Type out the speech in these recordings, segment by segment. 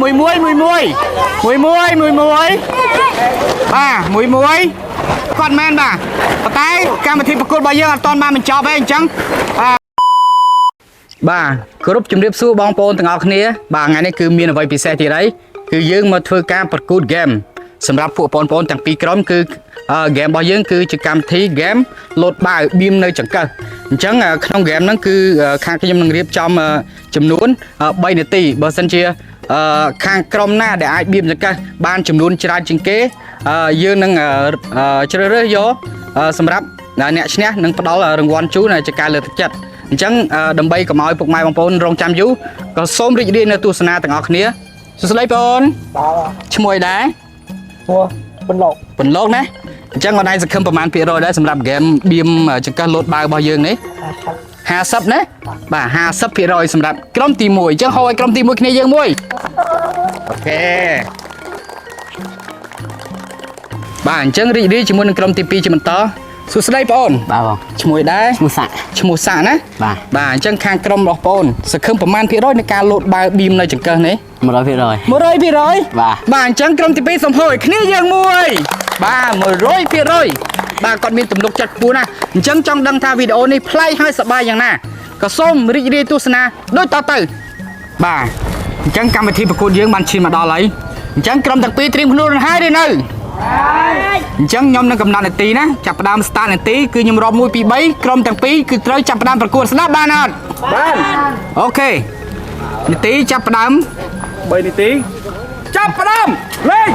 មួយមួយមួយមួយមួយមួយមួយមួយបាទមួយមួយគាត់មែនបាទប៉ុន្តែកម្មវិធីប្រកួតរបស់យើងអត់ទាន់បានបញ្ចប់ទេអញ្ចឹងបាទបាទគ្រប់ជំរាបសួរបងប្អូនទាំងអស់គ្នាបាទថ្ងៃនេះគឺមានអ្វីពិសេសទៀតហើយគឺយើងមកធ្វើការប្រកួតហ្គេមសម្រាប់ពួកបងប្អូនទាំងពីរក្រុមគឺហ្គេមរបស់យើងគឺជាកម្មវិធីហ្គេមលោតបាវបៀមនៅចង្កឹះអញ្ចឹងក្នុងហ្គេមហ្នឹងគឺខាងខ្ញុំនឹងរៀបចំចំនួន3នាទីបើសិនជា ខាងក្រុមណាដែលអាចបៀមចង្កឹះបានចំនួនច្រើនជាងគេយើងនឹងជ្រើសរើសយកសម្រាប់អ្នកឈ្នះនឹងផ្ដល់រង្វាន់ជូនជាការលើកទឹកចិត្តអញ្ចឹងដើម្បីកុំឲ្យពុកម៉ែបងប្អូនរងចាំយូរក៏សូមរីករាយនៅទស្សនាទាំងអស់គ្នាសួស្តីបងប្អូន បាទ ឈ្មោះអីដែរ ព្រោះបន្លក ពន្លកណាអញ្ចឹងអនឡាញសង្ឃឹមប្រហែលភាគរយដែរសម្រាប់ហ្គេមបៀមចង្កឹះលោតបាវរបស់យើងនេះ50ណាបាទ50%សម្រាប់ក្រុមទី1អញ្ចឹងហៅឲ្យក្រុមទី1គ្នាយើងមួយ OK បាទអញ្ចឹងរីករាយជាមួយនឹងក្រុមទី2ជាបន្តសួស្តីបងអូន បាទបង ឈ្មោះអីដែរ ឈ្មោះសាក់ ឈ្មោះសាក់ណា បាទ បាទអញ្ចឹងខាងក្រុមរបស់បងអូនសង្ឃឹមប្រមាណភាគរយនៃការលោតបាវបៀមនៅចង្កឹះនេះ 100% 100% បាទ បាទអញ្ចឹងក្រុមទី2សូមហូរឲ្យគ្នាយើងមួយបាទ100%បាទគាត់មានទំនុកចិត្តខ្ពស់ណាស់អញ្ចឹងចង់ដឹងថាវីដេអូនេះប្លែកហើយសប្បាយយ៉ាងណាក៏សូមរីករាយទស្សនាដូចតទៅបាទអញ្ចឹងកម្មវិធីប្រកួតយើងបានឈានមកដល់ហើយអញ្ចឹងក្រុមទាំងពីរត្រៀមខ្លួនហើយឬនៅអញ្ចឹងខ្ញុំនឹងកំណត់នាទីណាចាប់ផ្ដើម start នាទីគឺខ្ញុំរាប់1 2 3ក្រុមទាំងពីរគឺត្រូវចាប់ផ្ដើមប្រកួតស្ដាប់បានអត់ បាន OK នាទីចាប់ផ្ដើម 3នាទី ចាប់ផ្ដើមលេង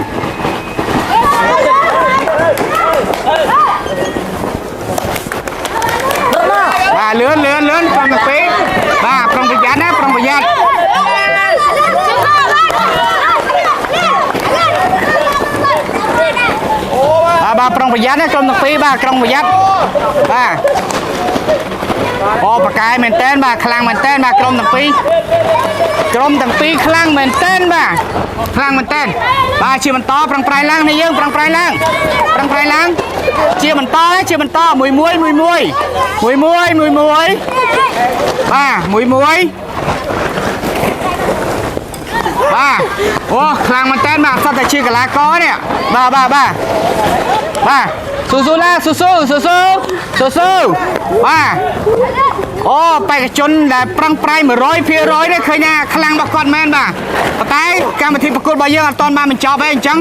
បាទលឿនលឿនលឿនប្រុងប្រពីបាទប្រុងប្រយ័ត្នណាប្រុងប្រយ័ត្នបាទបាទប្រុងប្រយ័ត្នណាក្រុមទាំងពីរបាទក្រុងប្រយ័ត្នបាទអូបកែមែនតែនបាទខ្លាំងមែនតែនបាទក្រុមទាំងពីរក្រុមទាំងពីរខ្លាំងមែនតែនបាទខ្លាំងមែនតែនបាទជាបន្តប្រឹងប្រែងឡើងនេះយើងប្រឹងប្រែងឡើងប្រឹងប្រែងឡើងជាបន្តជាបន្តមួយមួយមួយមួយមួយមួយមួយមួយបាទមួយមួយបាទអូខ្លាំងមែនតែនបាទសត្វតែជាកីឡាករនេះបាទបាទបាទបាទស៊ូស៊ូឡាស៊ូស៊ូស៊ូស៊ូស៊ូស៊ូបាទអូបេក្ខជនដែលប្រឹងប្រែង100%នេះឃើញថាខ្លាំងរបស់គាត់មែនបាទប៉ុន្តែកម្មវិធីប្រកួតរបស់យើងអត់ទាន់បានបញ្ចប់ទេអញ្ចឹង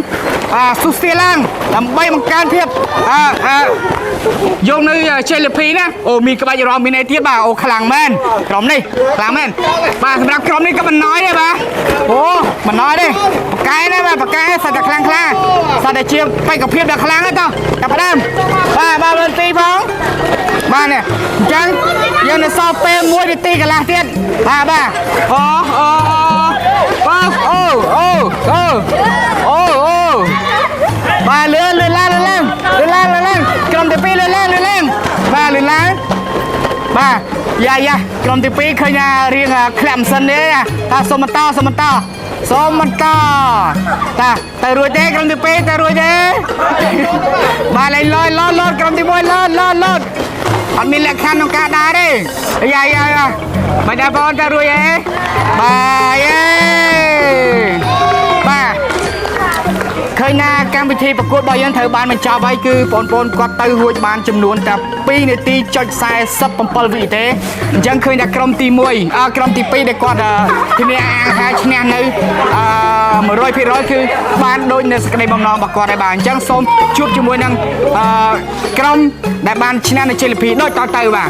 អាស៊ូស្ទាឡើងដើម្បីបង្កើនភាពអឺអឺយកនៅជ័យលាភីណាអូមានក្បាច់រំមានអីទៀតបាទអូខ្លាំងមែនក្រុមនេះខ្លាំងមែនបាទសម្រាប់ក្រុមនេះក៏មិនណយដែរបាទអូមិនណយទេបកែណាបាទបកែសត្វតែខ្លាំងខ្លាសត្វតែជាបេក្ខភាពដ៏ខ្លាំងហ្នឹងតោះចាប់ផ្ដើមបាទបាទលើទីផងបាទនេះអញ្ចឹងយើងនៅសល់ពេល1នាទីកន្លះទៀតបាទបាទអូអូអូអូអូអូអូអូបាទលឿនលឿនឡើងលឿនឡើងលឿនឡើងលឿនឡើងក្រុមទី2លឿនឡើងលឿនឡើងបាទលឿនឡើងបាទយ៉ាយ៉ាក្រុមទី2ឃើញថារៀងធ្លាក់ម៉ាស៊ីននេះតាសុំបន្តសុំបន្តសុំបន្តតាទៅរួចទេក្រុមទី2ទៅរួចទេបាទលេងលយលយលយក្រុមទី1លយលយលយអត់មានលក្ខខណ្ឌក្នុងការដើរទេយ៉ាយ៉ាយ៉ាមិនដែរបងទៅរួចទេបាទយេបាទ ឃើញណាកម្មវិធីប្រកួតរបស់យើងត្រូវបានបញ្ចប់ហើយគឺបងប្អូនគាត់ទៅរួចបានចំនួនតែ2នាទីចុច47វិទេអញ្ចឹងឃើញថាក្រុមទី1អើក្រុមទី2ដែលគាត់ធានាអាងថាឈ្នះនៅអឺ100%គឺបានដូចនៅសេចក្តីបំណងរបស់គាត់ហើយបាទអញ្ចឹងសូមជួបជាមួយនឹងអឺក្រុមដែលបានឈ្នះនៅជ័យលាភីដូចតទៅបាទ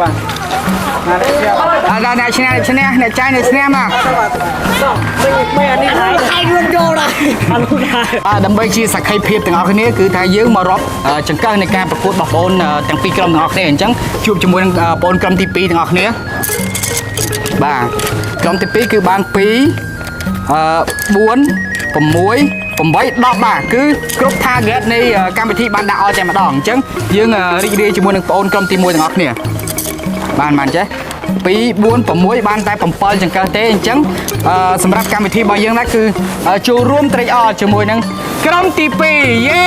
បាទ អើដល់អ្នកឈ្នះអ្នកឈ្នះអ្នកចាញ់អ្នកឈ្នះមក ឯងរួចយកដែរអនុដែរ បាទដើម្បីជាសក្ខីភាពទាំងអស់គ្នាគឺថាយើងមករាប់ចង្កឹះនៃការប្រកួតរបស់បងប្អូនទាំងពីរក្រុមទាំងអស់គ្នាអញ្ចឹងជួបជាមួយនឹងបងប្អូនក្រុមទី2ទាំងអស់គ្នាបាទក្រុមទី2គឺបាន2អឺ4 6 8 10បាទគឺគ្រប់ target នៃកម្មវិធីបានដាក់ឲ្យតែម្ដងអញ្ចឹងយើងរីករាយជាមួយនឹងបងប្អូនក្រុមទី1ទាំងអស់គ្នាបានបានចេះ2 4 6បានតែ7ចង្កឹះទេអញ្ចឹងសម្រាប់កម្មវិធីរបស់យើងដែរគឺចូលរួមត្រេកអរជាមួយនឹងក្រុមទី2យេ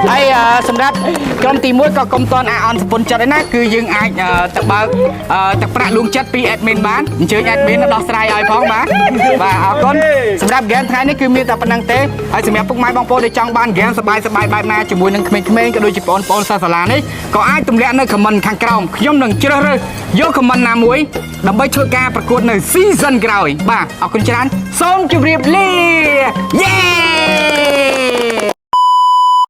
ហើយអឺសម្រាប់ក្រុមទី1ក៏កុំតន់អាអន់សពុនចិត្តឯណាគឺយើងអាចអឺទៅបើកអឺទឹកប្រាក់លួងចិត្តពី admin បានអញ្ជើញ admin ដោះស្រាយឲ្យផងបាទបាទអរគុណសម្រាប់ game ថ្ងៃនេះគឺមានតែប៉ុណ្្នឹងទេហើយសម្រាប់ពុកម៉ែបងប្អូនដែលចង់បាន game សប្បាយសប្បាយបែបណាជាមួយនឹងក្មេងៗក៏ដូចជាបងប្អូនសិស្សសាលានេះក៏អាចទម្លាក់នៅ comment ខាងក្រោមខ្ញុំនឹងជ្រើសរើសយក comment ណាមួយដើម្បីធ្វើការប្រកួតនៅ season ក្រោយបាទអរគុណច្រើនសូមជម្រាបលាយេ។